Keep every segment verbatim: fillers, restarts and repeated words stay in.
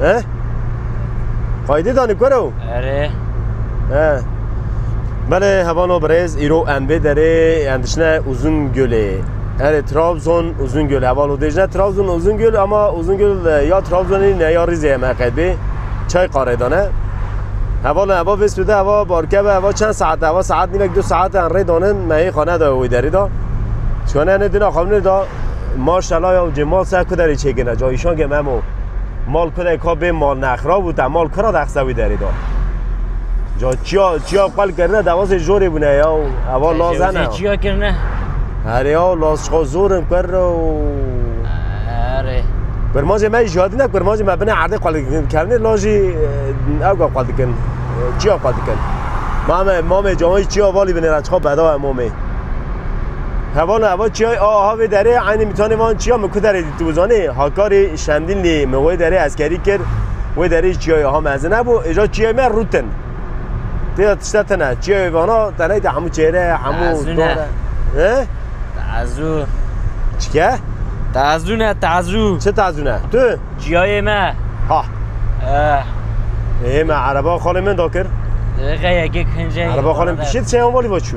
He? Qaydê danî kuro? Erê. He. Belê, hevano birêz, îro em vê derê, em diçine Uzungölê. Erê, Trabzon, Uzungöl. Hevalo dêjine Trabzon, Uzungöl, ama Uzungöl, e, ya Trabzonê ne, ya Rîzê ye, me qeyd bê. Çay qarê dane. Hevalo, heva vê sude, heva barke be, heva çend saet, heva saet nîvek, du saet em rê danin, me hê xane de wê derê da. Çone ne dina xamne da. Maşallah ya, cê mal ser kuderê çêkine, ca îşan ke memo. Mal kudê ka bê mal nexra bû, te mal kura dexse wî derê da. Ca çiya, çiya qel kirine, dewazê jorê bûne ya, eva lazene. Çiya kirine. Herê ya, laz çiqa zor in kir û Herê. Kurmancê me jî jihadî ne, kurmancê me binê erdê qel dikin, kevnê lajî, e, ew ga qel dikin. E, çiya qel dikin. Mame, mamê cawayî çiya valî binê re çiqa bedawa mamê. Hevala, heva çiyayê a, aha vê derê, eynî mîtanê van çiya min ku derê dîtibû zanî? Hakarê Şemdînlî min wê derê eskerî kir, wê derê çiyayê aha mezin hebû, êja çiyayê me rûtin. Tê de tişte tine, çiyayê vana teney de hemû çêre, hemû Tazû ne. dore. He? Tazû. Çike? Tazû ne, tazû. Çi tazû ne? Tu? Çiyayê me. Ha. Eh. Ê me ereba xalê min da kir. Rêxe yekê kincê. Ereba xalê min pişî diçe yan valî va çû.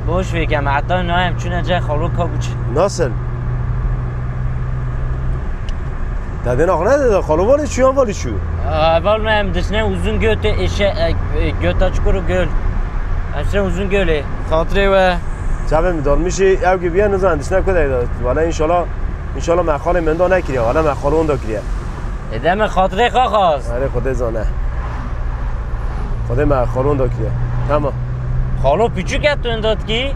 Boş vê ke me heta nayem çûne ce xalo ka bû çi. Nasıl? Te dê naxne de xalo valî çû yan valî çû. Heval me em diçine Uzungölê, eşe, e, e, göta çukur û göl. Em diçine Uzungölê. Xatirê we. Çavê min dalmişî ew gibi ye, nizan diçine ku de. Valla inşallah. Înşallah me xalê min da nekiriye, wala me xalon da kiriye. Ê de me xatirê xwe xwest. Erê Xwedê zane. Xwedê me xalon da kiriye. Tamam. Xalo piçûk e tu da dikî?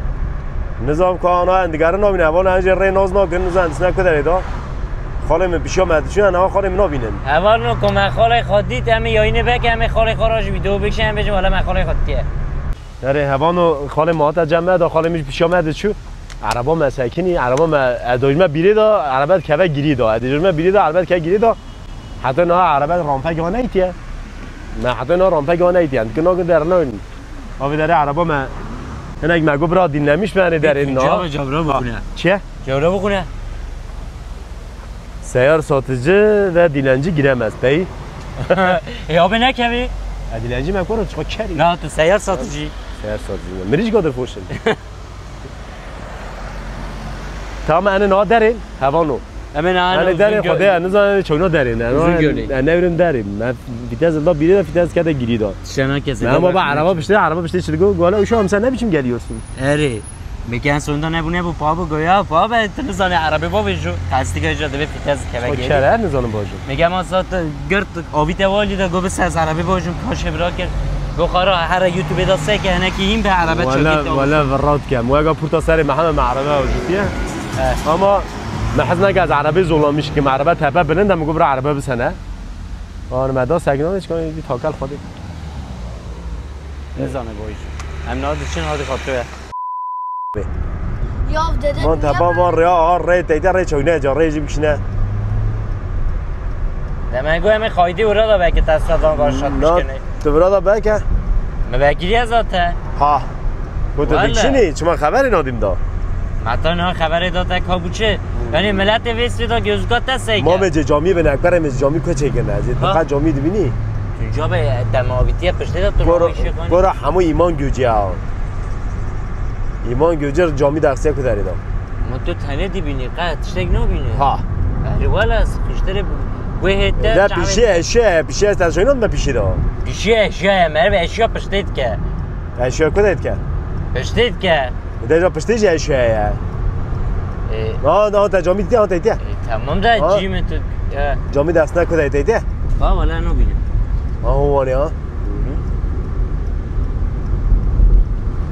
Nizam ku ana em digerin nabîne. Heval em jê rê naz nakin, nizam disne ku derê da. Xalê min pişiya me diçûne, nava xalê min nabînin. Heval no ku me xalê xwe dît, em ê yayînê veke, em ê xalê xwe re jî vîdeo bikişin, em bêjin wala me xalê xwe dîtiye. Erê hevano xalê me hate cem me da, xalê min jî pişiya me diçû. Ereba me sekinî, ereba me, ez dojme bîrê de, erebe dikeve girî de. Ez dojme bîrê de, erebe dikeve girî de. Heta niha erebe rampek wan neytiye. Me heta niha rampek wan neytiye. Em dikin nakin dernayn. Avê derê ereba me. Hinek me got bira dinlemiş me, hani derê na. Cevra, cevra bixune. Çi? Cevra bixune. Seyyar satıcı ve dilenci giremez. Pey? E abi ne kevi? E, dilenci me koro çıkma keri. Na tu seyyar satıcı. Seyyar satıcı. Mirîşka dir foşin. Tamam, ene na derin, hevano. Hemen ana Ene derin, Xwedê, ne zanen çawna derin. Uzungölê. Ne, ne birim derin. Ne, vitez da biri de vitez kede giri da. Şena kese. Ne ama ba araba pişti, araba pişti çilgo. Gola uşu amsa ne biçim geliyorsun? Eri. Mekan sonunda ne bu ne bu pa bu goya pa be, tu nizane arabe bo ve ju. Tasdik hoca deve vitez keve O geri. Kere nizanim bacım. Mekan masat gert Avî te walî de go bi ser arabê bojim paşê bira kir. Go xara here YouTube da seke hinekî hîn be araba Wala, çekî te wala olsun. Verrat kem. Wega purta serê Mehemed me araba avcitiye. Evet. Ama me hez neke ez arabê zolamiş kim. Araba tepe bilind em go bira araba bisene. An me da sekna hiç kan bir takel xwedê. Nizane boycu. Em na diçin hadi xatroya. Ya dede. Man niye teba böyle? Van rêya, ha rê teyde rê çewne ca rê jî bikişine. Demek o em ê xaydî ora da belki tesradan başlat Na, bişkene. Tu bira da belki? Me vekiliye zaten. Ha. Ku tu Vallahi. Bikişinî, çima xeberê nadim da. Meta na xeberê da te kabuçe. Yani milletê vê sê da gözüka te seyke. Mamê cê camî bine, kerê me cê camî ku çêkirine. Cê Ha. Diqa camî dibînî. Tunca be te mavîtiye piştê de tu Gora, ravîşê kanî. Gora hemû îman göcü ya. Îman göcü camî dersiye ku derê da. Ma tu tenê dibînî, qe tiştek nabînî. Ha. Erê wala sıkıştırı bu hette. Ne pişiye eşya, pişiye sen söyle mi pişi da. Pişiye eşya, merve eşya piştê dike. Eşya ku de dike? Piştê dike. Deja piştê jî eşya ye. E. Ha, ha, te camî dîtiye, ha, te dîtiye. E, tamam da Ha? Cî mi tu? E. Camî dersine ku de te dîtiye? Ha, wala no bînim. Ha, o wan ya.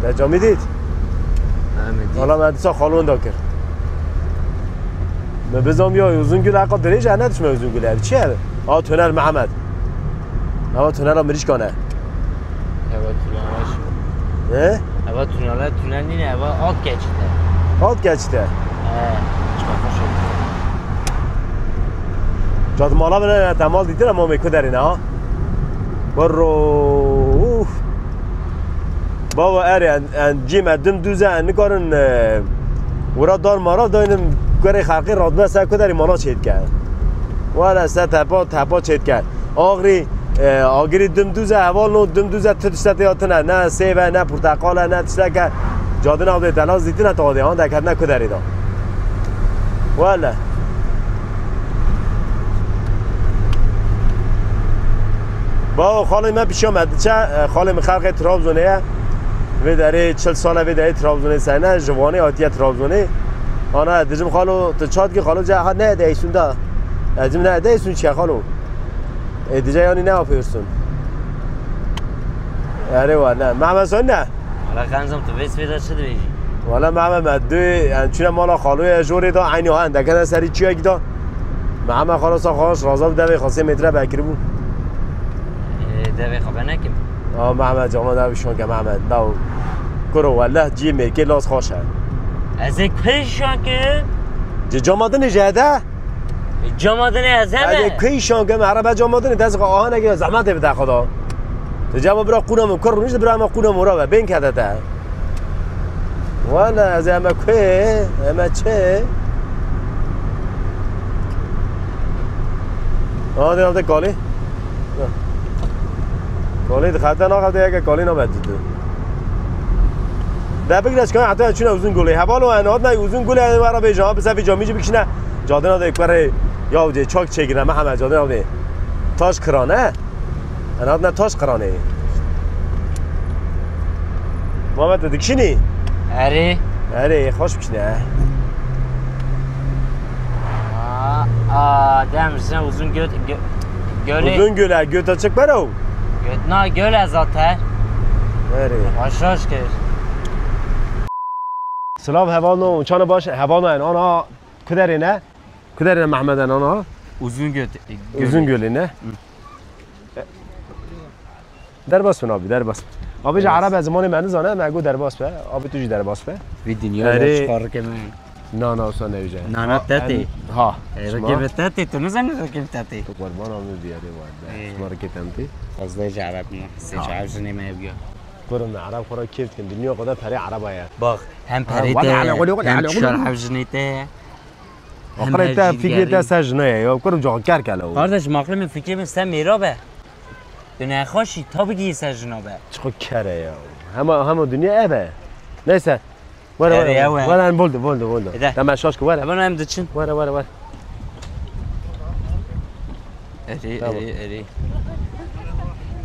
Te camî dît? Ha, me dît. Wala me dîsa xalon da kir. Me bizam ya Uzungül, eka dirêj e, ne dişme Uzungül ev. Çi ev? Ha, Tünel Mehmet. Ama tünela mirîşkan e. Eva tünela şu. He? Eva tünela, tünel nîne, eva alt geçit e. Alt geçit e. He, çıkartma şey. Cad mala bile ne, te mal dîtine, mamê ku derine ha. Barro, uf. Baba erê, en, en cî me dim dûz e, en nikarin, e, wira dar mara daynim, kurê xelqê radbe ser ku derî mala çêdike. Were se tepa, tepa çêdike. Axirî, e, agirî dimdûz e, hevalno dimdûz e, tu tişte tê hatine. Ne sêv e, ne porteqal e, ne tişteke. Cadina avdê te la zîtine tadê, han deketine ku derê de. Wele. Bawo, xalê me pişiya me diçe, e, xalê min xelqê Trabzonê ye. Vê derê çil sal e, vê derê Trabzonê sene, ji Wanê hatiye Trabzonê. Ana, dijim xalo, tu çat ki xalo, ce ha ne de Eysun da. Ecim ne de Eysun çiye xalo. E, dice yani ne yapıyorsun? Erê wa ne. Mehmet sen ne? Wala xenzim tu vê sibê de çi dibêjî? Wala Mehmet me dû, yani çine mala xaloya jorê da, aynı ha, endekene serî çiyek da. Mehmet xalo sa xaş, raza bi devê xasê metre bekir bû. E, devê xwe venekim. A, Mehmet, cama da bir şanke Mehmet. Law. Kuro, wallah, cî mêkê las xaş e. Ez ê kuyê şankim? Ci cama dinê jede? E, cama dinê ez heme? Ez ê kuyê şankim, araba cama dinê, dest xwe ahane ki zahmet ê bide xwe da. Ti cama bira qûna min, kur rûnişt bira me qûna min ra be, bên kete te. Wala, ez ê heme kuyê, heme çi? Aha, de, de kalê. Kalê dixete naxete yeke kalê nabe ditu. De bigre çika heta çuna Uzun Gulê. Heval o en hatna Uzun Gulê en wara bêje. Ha, bi sefi camî bikişine. Cadina de kurê ya ucê çak çêgirne. Me heme cadina de. Taş kırane. En hatna taş kırane. Muhammed, tu dikişînî? Erê. Erê, xweş bikişîne. Aa, aa, dem sen uzun göt, gö-, gölü. Uzun göle, göt açık bero. Göt na göle zaten. Erê. Başa şükür. Silav hevalno, çana baş, hevalno en ana, kuderê ne? Kuderê ne Mehmed en ana? Uzun göt, Uzun gölü. Gölü ne? Hı. Derbas bin abi, derbas bin. Abi ji Derbas. Erebe zimanê me nizane, me got derbas be. Abi tu jî derbas be. Vî dinya Erê. Çiqa rikê me. Na, na, usa ne wî je. Na, na, Ha, tetê. en-, ha. E, Şima? Rikê me tetê, tu nizanî rikê me tetê. Tu qurban abi bir yere var be. Ee. Şima rikê te mi tê? Ez de ji Ereb me. Sê Ha. Ji Ereb jinê me ev ya. Kurum Ereb xwe ra kêf dikin. Dinya qada perê Ereba ye. Bak, hem Ha, perê wala, te, wala, wala, hem wala, wala. Şar hev jinê te. Aqilê te, fikrê te ser jina ye, ya kurum cahil kerkele o. Kardeşim, aklê min fikrê min ser mêra be. Tu nexweşî, tabii ki ser jina be. Çiqo kere ya. Hema, hema dinya ev e. Neyse. Were, were, Erê, were. Ew e. Were, em boldu, boldu, boldu. Ede. Tamam, şaş ki, were. Hemen em diçin. Were, were, were. Erê, Tamam. erê, erê.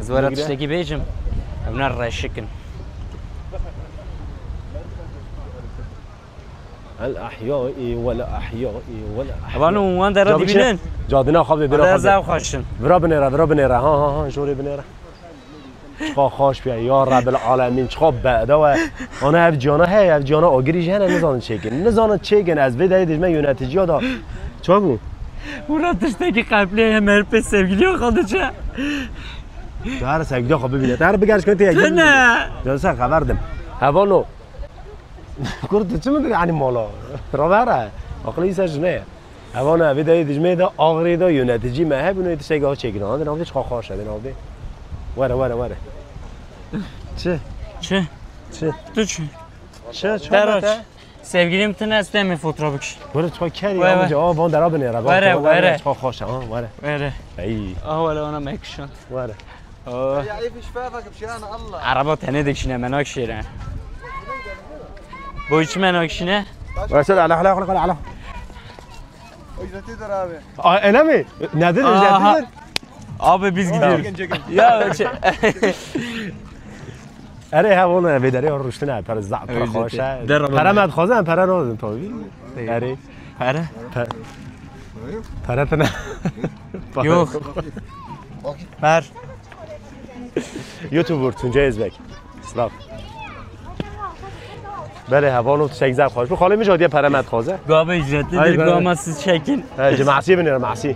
Ez were Bigire. Tiştekî bêjim. Em ne reşikin. El ahyai wel ahyai wel ahyai. Hevalno, wan dera Ca bikşe, dibînin. Cadina xwe bê, bira Wan xwe bê. Zevq xweşin. Vira binêre, vira binêre. Ha, ha, ha, jorê binêre. Çiqa xweş be, ya Rebbil Alemin, çiqa bedew e. Ana ev ciyana heye, ev ciyana agirî jî hene, nizanin çêkin. Nizanin çêkin, ez vê derê dijme yöneticiya da. Çabû? Wira tiştekî qeplê heye, me pê sevgiliya xwe diçe. Her sevgiliya xwe bibîne. Her bigerş kete yek. Tine. Cansa xeber dim. Hevalno. Kur tu çi min dibî, yani mala? Ravera. Aqilî ser jine ye. Evan e, vê de dijmê de Ağrî de yöneticî me hebûn, wê tiştek av çêkin. Andin avdê çiqa xweş e, din avdê. Were, were, were. Çi? Çi? Çi? Çi? Çi? Çi? Deraç. Sevgilim tine, ez tu em ê fotoğraf bikişin. Were, çiqa kerî, Were, ama were. Aa, van dera binêre, van Were, dera binêre, were. Çiqa xweş e, ha, were. Were. Ey. Ah, wele ona mekişan. Were. Oh. يا عيف شفافك بشيان الله. Araba tenê dikişîne, me nakişêre. Bo çi me nakişîne? Were, sen ala, ala, ala, ala. Ücretidir abi. Aa, öyle mi? Nedir, Aha. Ücretidir? Abi biz gidiyoruz. Çekin, çekin. Ya, şey. Erê, ha, valla, vê derê rûştine, pere za-, pere Ücreti. Xweş e. Der Pere ama. Me dixwaze, em pere nadin tabii. Değil. Erê. Pere? Pe-, pere tine. Yok. Ver. YouTuber Tuncay Özbek. Silav. Belê, hevalno, tiştek zaf xweş. Bu xalê min jî hatiye pere me dixwaze. Gava ücretli Hayır, değil, ben gava siz çekin. He, cemaatçı binêre, masî.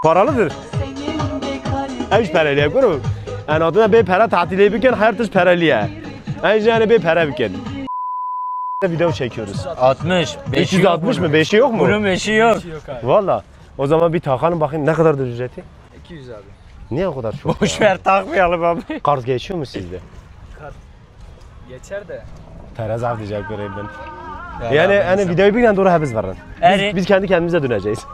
Paralıdır. Ev jî pereliye, kuro. En adına bê pere tatilê bikin, her tişt pereliye. En jî yani bê pere bikin. Video çekiyoruz. Altmış. Beşi üç yüz altmış yok mı? Bunun. Beşi yok mu? Bunun beşi yok. Valla. O zaman bir takalım bakayım ne kadardır ücreti? İki yüz abi. Niye o kadar çok? Boş ver, takmayalım abi. Kart geçiyor mu sizde? Kart geçer de. Pere zaf diyecek göreyim ben. Yani, yani videoyu bir tane doğru hepimiz verin. Biz, Eri. Biz kendi kendimize döneceğiz.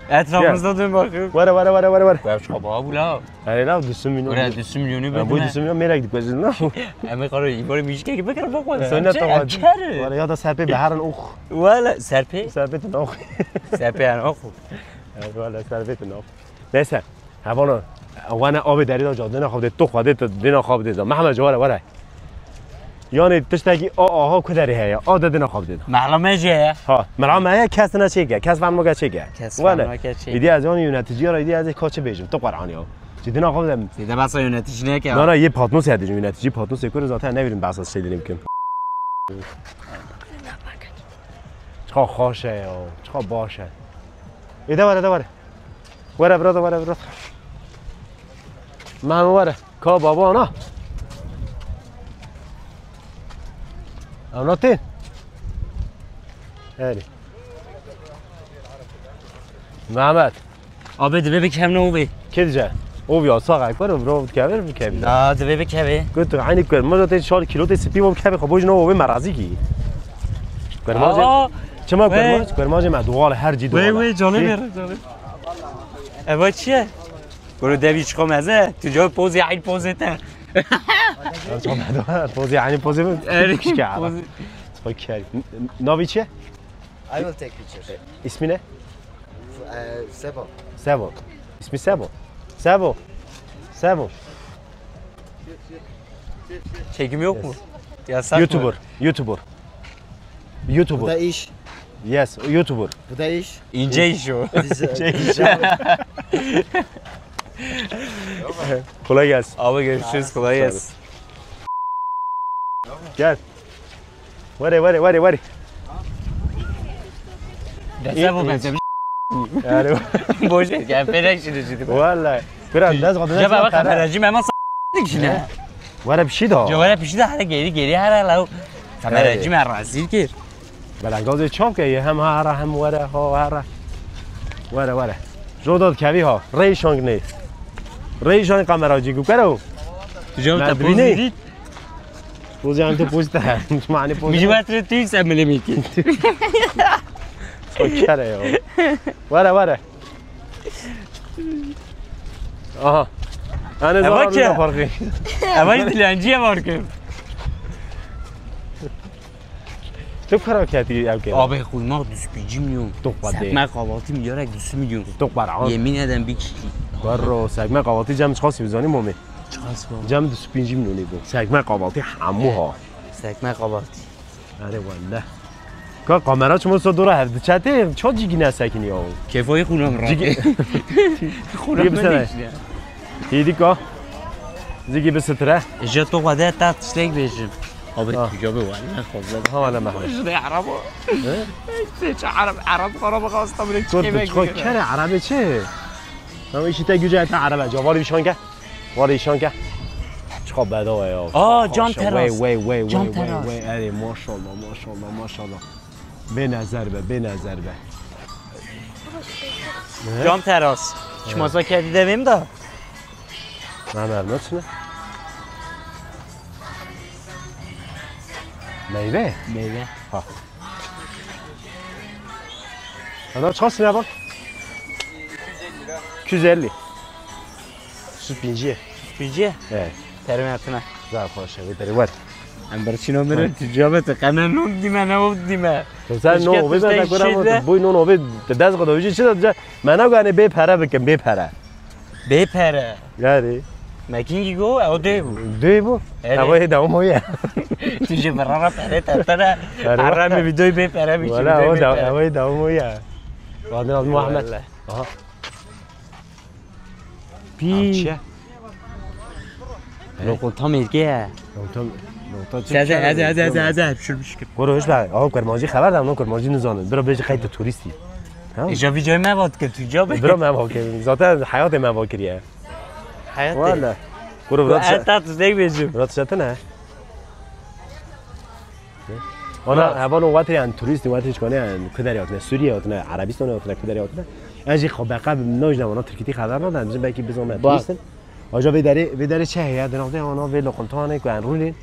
Etrafımızda dön bakayım. Vara, vara, vara, vara, vara. Ya, çaba bu la. Yani la, düşün milyon. Öyle düşün milyonu. Ya, bu bildim. Düşün milyon, merak etme, üzülme. Ama karo, böyle bir şey gibi bakar, bak, bak. Sen ne Şey, tamam. Açar. Vara ya da serpe beharın oh. Valla, serpe. Serpe de oh. Serpe yani, oh. Evet, valla, serpe de oh. Neyse. Hevano, wana abi deri da cadena xabde, to xabde, to dena xabde da. Mehmet, were, were. Yani tiştekî a, aha, ku derê heye, a de dina xwe bidin. Mehla me jî heye. Ha, mehla me heye, kes ne çêke, kes van moga çêke. Kes van moga çêke. Îdî ez yani yönetici ya, îdî ez kaçı bêjim, tu Qur'an ya. Cidina xwe bidin. Zêde behsa yönetici neke. Na, na, yê patnos ya diyeceğim, yönetici patnos ya, zaten ne bileyim behsa şeylerini bikim. Çok hoş ya, çok baş ya. Ede var, ede var. Were birata, were birata. Mehmet were. Ka baba ana. Ew na tên? Erê. Mehmet. Abi, divê bikem ne û bê. Kê dice? Ov ya, sax ek were, bro, dikevir, bikevir. Na, divê bikevê. Gotu, aynı kör. Mıza te çar kilo te sipi ov kevir, xo bojna ov merazî ki. Aa, Kurmacê, çima wê. Kurmac, kurmacê me doğal, her cî doğal. Wê, wê, canê ver, canê. Eva çi ye? Goro devî çiqo meze, tu cevap pozê, aynı pozê te. Pozê, aynı pozê mi? Erê, kişke ara. Pozê. Okey. N-, n-, navî çi ye? I will take pictures. İsmi ne? Uh, Sebo. Sebo. İsmi Sebo. Sebo. Sebo. Çekim yok mu? Yes. Yasak mı? YouTuber. YouTuber. YouTuber. Bu da iş. Yes, YouTuber. Bu da iş. İnce iş o. Biz, e, İnce iş. Kolay gelsin. Abi görüşürüz, kolay gelsin. Gel. Were, were, were, were. Dese bu benzemiş. Yani boş ver, yani felek şimdi şimdi. Vallahi. Biraz dest kadar. Ya baba, kameracı Memo s-, içine. Were bir şey daha. Ya were bir şey daha, hele geri, geri, hele la. Kameracı Memo rezil gir. Belengazê çav ke ye, hem hara hem were ha hara. Were, were. Jodat kevi ha. Reyşang ne? Reyşang kameracı ku kero. Tu cevap te pozî. Pozî, em tu pozî te. Mane pozî. Mijî vatre tu se milimî ki. Çok kere ya. Were, were. Aha. Ene zarar ki. Eva dilenciye var ki. Tu kara keti ev ke. Abi, xulma düz pijim yok. Tok vade. Sekme kahvaltı milyara düz milyon. Tok var. Yemin ederim bir kişi. Barro, sekme kahvaltı cem çıkası bizani momi. Çıkası var. Cem düz pijim yok bu. Sekme kahvaltı hamu ha. Sekme kahvaltı. Erê welle. Ka kamera çimo so dora hev diçete, ço cigine sekin ya. Kefayı kullan. Cigi-, xulma ne işte. Hêdî ka. Zîgî bisitire. Ji to xwe de ta tiştek bêjim. Abi, ha. Tu cevabê wale xwe. Ha, wale me. Ji de Arabo. He? Çe Arab, Arab, Arab xasta bile. Kurt, çi kere Arabê çi? Tamam, işi te güce te Arabê. Cavarî şanke. Var işanke. Çiqa bedava ya. Aa, cam teras. Wey, wey, wey, wey, wey, wey. Erê, maşallah, maşallah, maşallah. Bê nezer be, bê nezer be. Cam teras. Çimasa kedi demêm de. Ne mermi çine? Meyve? Meyve. Ha. Ana çiqa sine bak. iki yüz elli. Süt pinciye. Süt pinciye? Evet. Terime atına. Güzel konuşuyor, bir deri var. Em bir çino mirin, ticaret, kana non dime, ne o dime. Sen no, o ben de göremem. Bu non o ben de dez kadar ücret çi de, me ne gane bê pere bikim, bê pere. Bê pere. Yani. Mekîn ki go, ew dê bû. Dê bû? Erê. Ew ê dewam o ya. Tu jî bi rara pere te pere. Erê. Ara me videoyu bê pere biçim. Wala, o da, ew ê dewam o ya. Wadin al Muhammed. Wala. Aha. Pî. Ev çi ye? Loqunta mêrkê ye. Loqunta, loqunta çi? Heze, heze, heze, heze, heze, pişir, pişir. Kuro, hiç be, aw kurmancî xeber de, no kurmancî nizanin. Bira bêjî qeyt turîstî. Ha? Îja vî cayê me vat kir, tu ca be. Bira me vat kir. Zaten heyatê me vat kiriye. Heyatê. Wala. Kuro, bira. Eta tu zey bêjim. Bira tu çetin e. Ana, hevan o wate yan turîst, wate çikane yan, ku derê hatine, Sûriye hatine, Erebistan hatine, ku derê hatine. Ez jî xwe beqe bim, nojne wana Tirkîtî xeber nadan, jin belkî bizane turîstin. Aja vê derê, vê derê çi heye? Di nav de ana vê loqintanê ku en rûnê.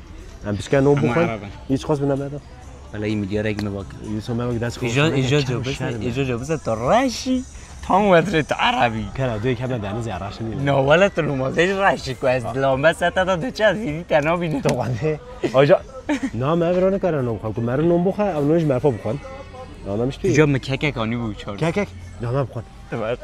Em pişke non Ama bixwin. Arap in. Hiç xas bine meda. Wala iyi milyara gitme bak. Yusuf me bak ders xwe. Îca îca cebise îca cebise tu reşî tam wetre tu Arabî. Kera duyê keme deniz ya raşin. No wala tu numazê reşî ku ez dilamba seta da diçe zîdî te nabîne. Toqande. Aja. Na me evro ne kara non xwe. Ku meru non bixwe, ev non ji merfa bixwin. Anlamış tu. Îca mi kekek anî bû çar. Kekek. Dana bixwin. Evet.